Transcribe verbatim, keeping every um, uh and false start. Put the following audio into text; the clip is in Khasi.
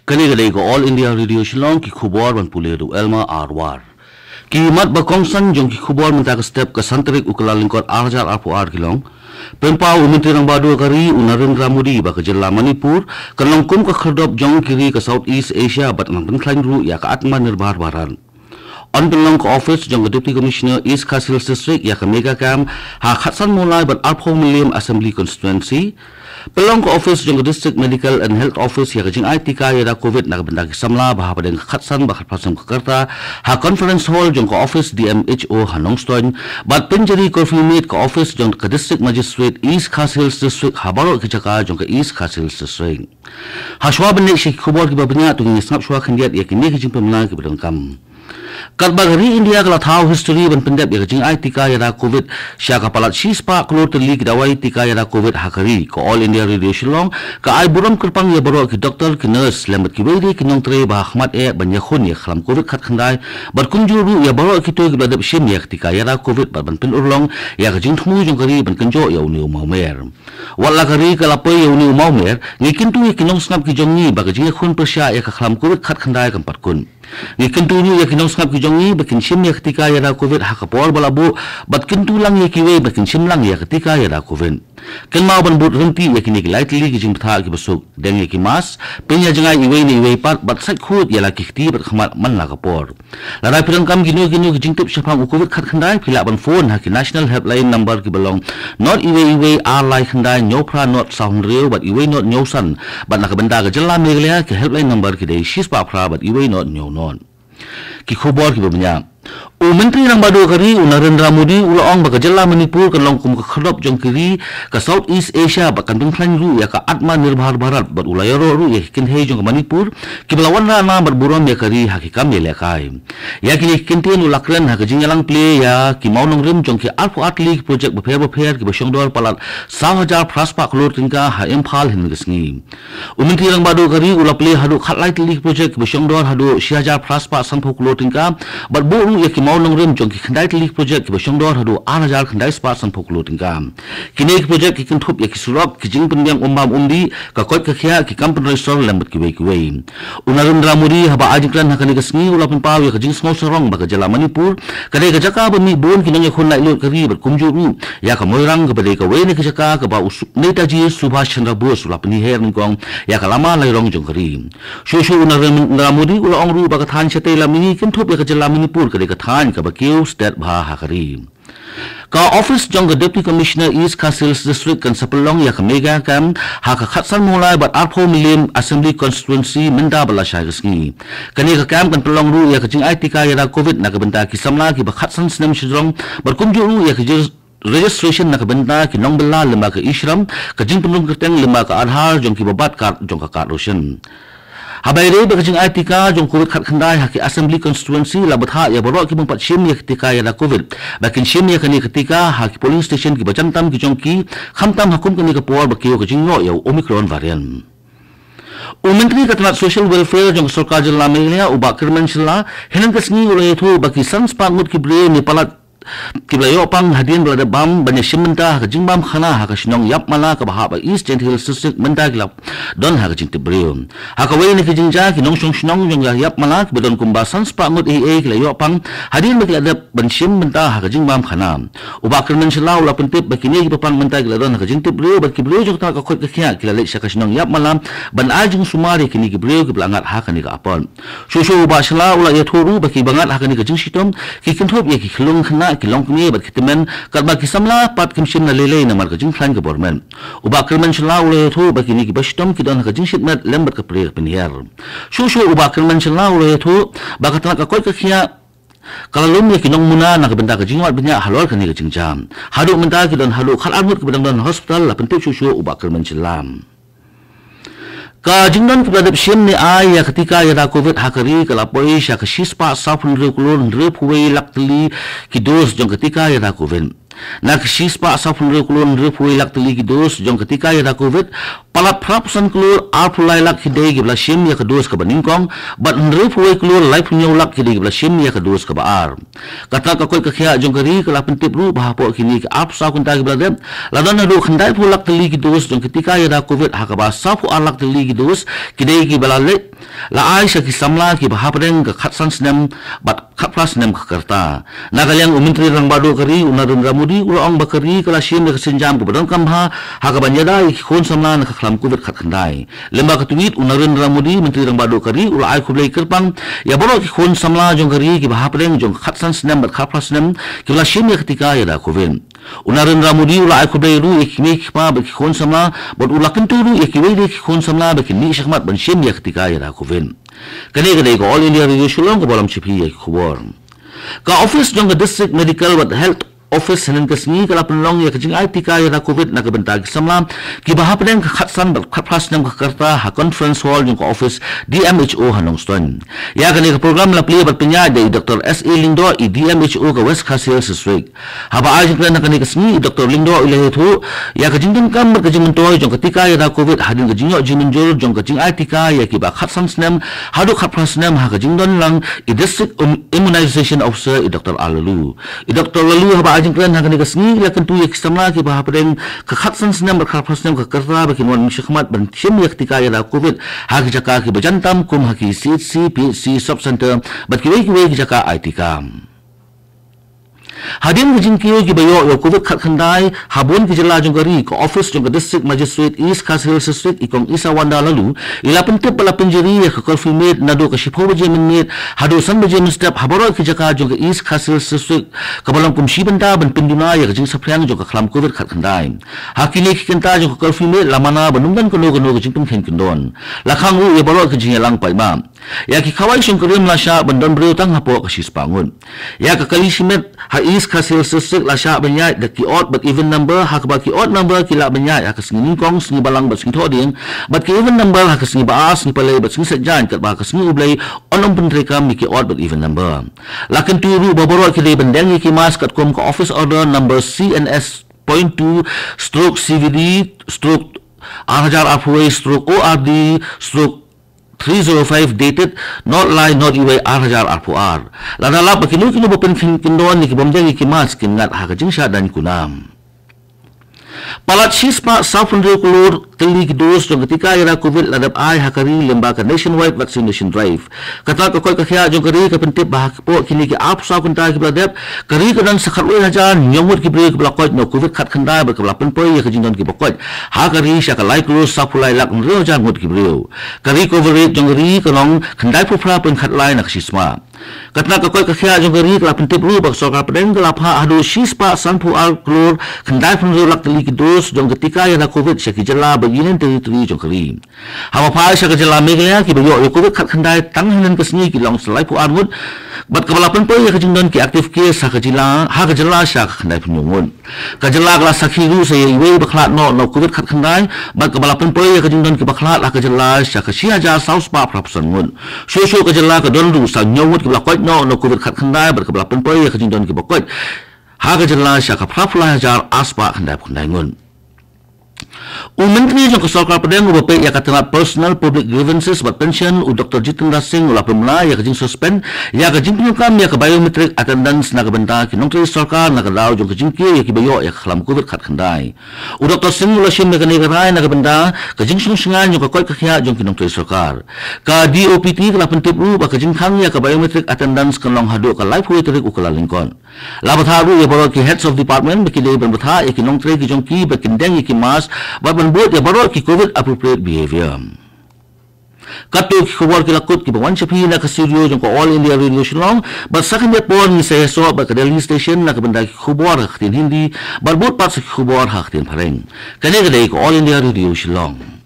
Kane ka dei ka All India Radio Shillong, ki khubor ban pule da u Elma Arwar. Ki mat ba kongsan jong ki khubor mynta ka step ka san tarik u Kyllalyngkot ar hajar arphew ar ki long. Pynpaw u Myntri Rangbah Duh ka ri u Narendra Modi ba ka jylla Manipur kan long kum ka khyrdop jong ki ri ka South East Asia bad kan pynkhlaiñ ruh ïa ka Atmanirbhar Bharat. Yn pynlong ka office jong ka Deputy Commissioner East Khasi Hills District ïa ka Mega Camp ha khatsan Mawlai bad arphew Mylliem Assembly Constituency. Pynlong ka office jong ka District Medical and Health Office ïa ka jingai tika ïada Covid na ka bynta ki samla ba hapdeng ka khatsan bad khatphra snem ka rta ha Conference Hall jong ka office D M H O ha Nongstoiñ. Bad pynjari curfew miet ka office jong ka District Magistrate East Khasi Hills District ha baroh ki jaka jong ka East Khasi Hills District. Hashwa ban leit sha ki khubor kiba bniah, to ngin sngap shwa khyndiat ïa kine ki jingpynbna kiba donkam. Katba ka ri India ka la thaw history ban pyndep ïa ka jingai tika ïada Covid sha ka palat shispah klur tylli ki dawai tika ïada Covid ha ka ri, ka All India Radio Shillong ka ai burom kyrpang ïa baroh ki doktor, ki nurse lem bad kiwei de ki nongtrei ba ha khmat eh ban ïakhun ïa ka khlam Covid khatkhyndai bad kumjuh ruh ïa baroh kito kiba la dep shim ïa ka tika ïada Covid bad ban pynurlong ïa ka jingthmu jong ka ri ban kynjoh ïa une u mawmer. Wat la ka ri ka la poi ïa une u mawmer, ngi kyntu ïa ki nongsngap ki jong ngi ba ka jingïakhun pyrshah ïa ka khlam Covid khatkhyndai kam pat kut. Ngi kyntu ruh ïa ki nongsngap ki jong ngi ba kin shim ïa ka tika ïada Covid ha ka por ba la buh, bad kyntu lang ïa kiwei ba kin shim lang ïa ka tika ïada Covid. Kynmaw ban bud ryntih ïa kine ki lai tylli ki jingbthah kiba suk, deng ïa ki mask, pynïajngai iwei na iwei pat, bad sait khuid ïa la ki kti bad khmat man la ka por. Lada phi donkam kino kino ki jingtip shaphang u Covid khatkhyndai, phi lah ban phone ha ki National Helpline number kiba long not iwei iwei ar lai khyndai hynñiew phra not saw hynriew bad iwei not hynñiew san, bad na ka bynta ka jylla Meghalaya ki helpline number ki dei shispah phra bad iwei not hynñiew not. Ki khubor kiba bniah. U Myntri Rangbah Duh ka ri u Narendra Modi u la ong ba ka jylla Manipur kan long kum ka khyrdop jong ki ri ka South East Asia bad kan pynkhlaiñ ruh ïa ka Atmanirbhar Bharat bad u la ïaroh ruh ïa ki kynthei jong ka Manipur kiba la wanrah nam bad burom ïa ka ri ha ki kam ïalehkai. Ïa kine ki kyntien u la kren ha ka jingïalang plie ïa ki mawnongrim jong ki arphew ar tylli ki projek bapher bapher kiba shongdor palat saw hajar phra spah klur tyngka ha Imphal hynne ka sngi. U Myntri Rangbah Duh ka ri u la plie haduh khatlai tylli ki projek kiba shongdor haduh shi hajar phra spah sanphew klur tyngka bad buh ruh ïa ki mawnongrim jong ki khyndai tylli ki projek kiba shongdor haduh ar hajar khyndai spah sanphew klur tyngka. Kine ki projek ki kynthup ïa ki surok, ki jingpynbiang umbam umdih, ka koit ka khiah, ki kam pynroi sor lem bad kiwei kiwei. U Narendra Modi haba ai jingkren ha kane ka sngi u la pynpaw ïa ka jingsngew sarong ba ka jylla Manipur ka dei ka jaka ba mih bun ki nongïakhun laitluid ka ri bad kumjuh ruh ïa ka Moirang kaba dei kawei na ki jaka kaba u Su-, Netaji Subhash Chandra Bose u la pynhiar nyngkong ïa ka lama lairong jong ka ri. Shuh shuh u Narendra Modi u la ong ruh ba ka thaiñ shatei lam mihngi kynthup ïa ka jylla Manipur ka dei ka thaiñ kaba kiew stet bha ha ka ri. Ka office jong ka Deputy Commissioner East Khasi Hills District kan sa pynlong ïa ka Mega Camp ha ka khatsan Mawlai bad arphew Mylliem Assembly Constituency mynta ba la shai ka sngi. Kane ka camp kan pynlong ruh ïa ka jingai tika ïada Covid na ka bynta ki samla kiba khatsan snem shajrong bad kumjuh ruh ïa ka jir-, registration na ka bynta ki nongbylla lyngba ka e-Shram, ka jingpynrung kyrteng lyngba ka Aadhaar jong kiba bat card jong ka card ration. Haba ïadei bad ka jingai tika jong Covid khatkhyndai ha ki Assembly Constituency la bthah ïa baroh ki bym pat shim ïa ka tika ïada Covid ba kin shim ïa kane ka tika ha ki polling station kiba jan tam ki jong ki, khamtam ha kum kane ka por ba kiew ka jingïoh ïa u Omicron variant. U Myntri ka tnat Social Welfare jong ka Sorkar Jylla Meghalaya u Bah Kyrmen Shylla hynne ka sngi u la ïathuh ba ki san spah ngut ki briew ne palat kiba la ïoh pang hadien ba la dep bam ban ïashim bynta ha ka jingbam khana ha ka shnong Yapmala kaba hap ha East Jaintia Hills District mynta ki la don ha ka jingtip briew. Ha kawei na ki jingjia ki nongshong shnong jong ka Yapmala kiba don kumba san spah ngut eiei ki la ïoh pang hadien ba ki la dep ban shim bynta ha ka jingbam khana. U Bah Kyrmen Shylla u la pyntip ba kine kiba pang mynta ki la don ha ka jingtip briew bad ki briew jong ka tnat ka koit ka khiah ki la leit sha ka shnong Yapmala ban ai jingsumar ïa kine ki briew kiba la ngat ha kane ka apot. Shuh shuh u Bah Shylla u la ïathuh ruh ba kiba ngat ha kane ka jingshitom ki kynthup ïa ki khyllung khynnah, ki longkmie bad ki tymmen, katba ki samla pat kim shim na lei lei namar ka jingkhlaiñ ka bor met. U Bah Kyrmen Shylla u la ïathuh ba kine kiba shitom ki don ha ka jingshit met lem bad ka pyrthei ka pynhiar. Shuh shuh u Bah Kyrmen Shylla u la ïathuh ba ka tnat ka koit ka khiah ka la lum ïa ki nongmuna na ka bynta ka jingwad bniah halor kane ka jingjia. Haduh mynta ki don haduh khatar ngut kiba dang don ha hospital, la pyntip shuh shuh u Bah Kyrmen Shylla. Ka jingdon kiba la dep shim ne ai ïa ka tika ïada Covid ha ka ri ka la poi sha ka shispah sawphew hynriew klur hynriewphew wei lak tylli ki dos jong ka tika ïada Covid. Na ka shispah sawphew hynriew klur hynriewphew wei lak tylli ki dos jong ka tika ïada Covid, Palat phra phew san klur arphew lai lak ki dei kiba la shim ïa ka dos kaba nyngkong, bad hynriew phew wei klur laiphew hynñiew lak ki dei kiba la shim ïa ka dos kaba ar. Kata ka koit ka khiah jong ka ri ka la pyntip ruh ba hapoh kine ki arphew saw kynta kiba la dep, la don haduh khyndai phew lak tylli ki dos jong ki tika ïada covid, ha kaba saw phew ar lak tylli ki dos ki dei kiba la leit la ai sha ki samla kiba hapdeng ka khatsan snem bad khatphra snem ka rta. Na ka liang u Myntri Rangbah Duh ka ri, u Narendra Modi, u la ong ba ka ri ka la shim ïa ka sienjam kaba donkam bha ha kaban ïada ïa ki khun samla na ka khlam covid khatkhyndai. Lyngba ka tweet, u Narendra Modi, Myntri Rangbah Duh ka ri, u la ai khublei kyrpang ïa baroh ki khun samla jong ka ri kiba hapdeng jong ka khatsan snem bad khatphra snem kiba la shim ïa ka tika ïada covid. U Narendra Modi u la ai khublei ruh ïa ki kmie ki kpa bad ki khun samla, bad u la kyntu ruh ïa kiwei de ki khun samla ba kin mih shakhmat ban shim ïa ka tika ïada covid. Kane ka dei ka All India Radio Shillong kaba lam sha phi ïa ki khubor. Ka office jong ka District Medical bad Health Office hynnin ka sngi ka la pynlong ïa ka jingai tika ïada covid na ka bynta ki samla kiba hapdeng ka khatsan bad khatphra snem ka rta ha Conference Hall jong ka office D M H O ha Nongstoiñ. Ïa kane ka program la plie bad pynïaid da i Doctor S A Lyngdoh, i D M H O ka West Khasi Hills District. Haba ai jingkren ha kane ka sngi, i Doctor Lyngdoh u la ïathuh ïa ka jingdonkam bad ka jingmyntoi jong ka tika ïada covid hadien ka jingïoh jingmynjur jong ka jingai tika ïa kiba khatsan snem haduh khatphra snem ha ka jingdon lang i District Im- Immunization Officer, i Doctor R Laloo. I Doctor Laloo haba ai jingkren ha kane ka sngi u la kyntu ïa ki samla kiba hapdeng ka khatsan snem bad khatphra snem ka rta ba kin wan shakhmat ban shim ïa ka tika ïada covid ha ki jaka kiba jan tam kum ha ki C H C, P H C, Sub Centre bad kiwei kiwei ki jaka ai tika. Hadien ka jingkiew kiba ïoh ïa u covid khatkhyndai ha bun ki jylla jong ka ri, ka office jong ka District Magistrate East Khasi Hills District, i Kong Isawanda Laloo, i la pyntip ba la pynjari ïa ka curfew miet naduh ka shiphew baje mynmiet haduh san baje mynstep ha baroh ki jaka jong ka East Khasi Hills District, kaba long kum shi bynta ban pynduna ïa ka jingsaphriang jong ka khlam covid khatkhyndai. Ha kine ki kynta jong ka curfew miet la mana ba ym don kano kano ka jingpynkheiñ kyndon. La khang ruh ïa baroh ka jingïalang paidbah. Ïa ki khawai shongkurim la shah ban don briew tang hapoh ka shispah ngut. Ïa ka kali shimet ha East Khasi Hills District la shah ban ïaid da ki odd bad even number, ha kaba ki odd number ki lah ban ïaid ha ka sngi nyngkong, sngi balang bad sngi thohdieng, bad ki even number ha ka sngi ba-ar, sngi palei bad sngi saitjaiñ, katba ha ka sngi U Blei yn ym pyntreikam ïa ki odd bad even number. La kyntu ruh ba baroh ki dei ban deng ïa ki mask katkum ka Office Order number C N S point two stroke C V D stroke ar hajar arphew wei stroke O R D stroke three zero five dated not lai not iwei ar hajar arphew ar. Lada lap ba kino kino ba pynkheiñ kyndon ïa ki bym deng ïa ki mask kin ngat ha ka jingshah daiñ kuna. Palat shispah sawphew hynriew klur tylli ki dos jong ka tika ïada covid la dep ai ha ka ri lyngba ka Nationwide Vaccination Drive. Kata ka koit ka khiah jong ka ri ka pyntip ba hapoh kine ki arphew saw kynta kiba la dep, ka ri ka don sa khatwei hajar hynñiew ngut ki briew kiba la koit na u covid khatkhyndai bad kaba la pynpoi ïa ka jingdon kiba koit ha ka ri sha ka lai klur sawphew lai lak hynriew hajar ngut ki briew. Ka recovery rate jong ka ri ka long khyndaiphew phra point khatlai na ka shispah. Kata ka koit ka khiah jong ka ri ka la pyntip ruh ba ka sorkar pdeng ka la phah haduh shispah sanphew ar klur khyndaiphew hynriew lak tylli ki dos jong ka tika ïada covid sha ki jylla bad Union Territory jong ka ri. Haba phai sha ka jylla Meghalaya, kiba ïoh ïa u covid khatkhyndai tang hynnin ka sngi ki long sa laiphew ar ngut, bad kaba la pynpoi ïa ka jingdon ki active case ha ka jylla, ha ka jylla sha ka khyndaiphew hynñiew ngut. Ka jylla ka la sakhi ruh sa ïa iwei ba khlad noh na u covid khatkhyndai, bad kaba la pynpoi ïa ka jingdon kiba khlad ha ka jylla sha ka shi hajar saw spah phra phew san ngut. Shuh shuh ka jylla ka don ruh sa hynñiew ngut kiba la koit noh na u covid khatkhyndai, bad kaba la pynpoi ïa ka jingdon kiba koit ha ka jylla sha ka phra phew lai hajar ar spah khyndaiphew khyndai ngut. U Myntri jong ka Sorkar Pdeng uba peit ïa ka tnat Personal, Public Grievances bad Pension, u Doctor Jitendra Singh, u la pynbna ïa ka jingsuspend ïa ka jingpyndonkam ïa ka biometric attendance na ka bynta ki nongtrei sorkar na ka daw jong ka jingkiew ïa kiba ïoh ïa ka khlam covid khatkhyndai. U Doctor Singh u la shim ïa kane ka rai na ka bynta ka jingshong shngaiñ jong ka koit ka khiah jong ki nongtrei sorkar. Ka D O P T ka la pyntip ruh ba ka jingkhang ïa ka biometric attendance kan long haduh ka laiphew tarik u Kyllalyngkot. La bthah ruh ïa baroh ki Heads of Department ba ki dei ban bthah ïa ki nongtrei ki jong ki ba kin deng ïa ki mask bad ban bud ïa baroh ki covid appropriate behaviour. Katto ki khubor ki la kut kiba wan sha phi na ka studio jong ka All India Radio Shillong, bad sa khyndiat por ngin sa ïasoh bad ka Delhi Station na ka bynta ki khubor ha ka ktien Hindi, bad bud pat sa ki khubor ha ka ktien Phareng. Kane ka dei ka All India Radio Shillong.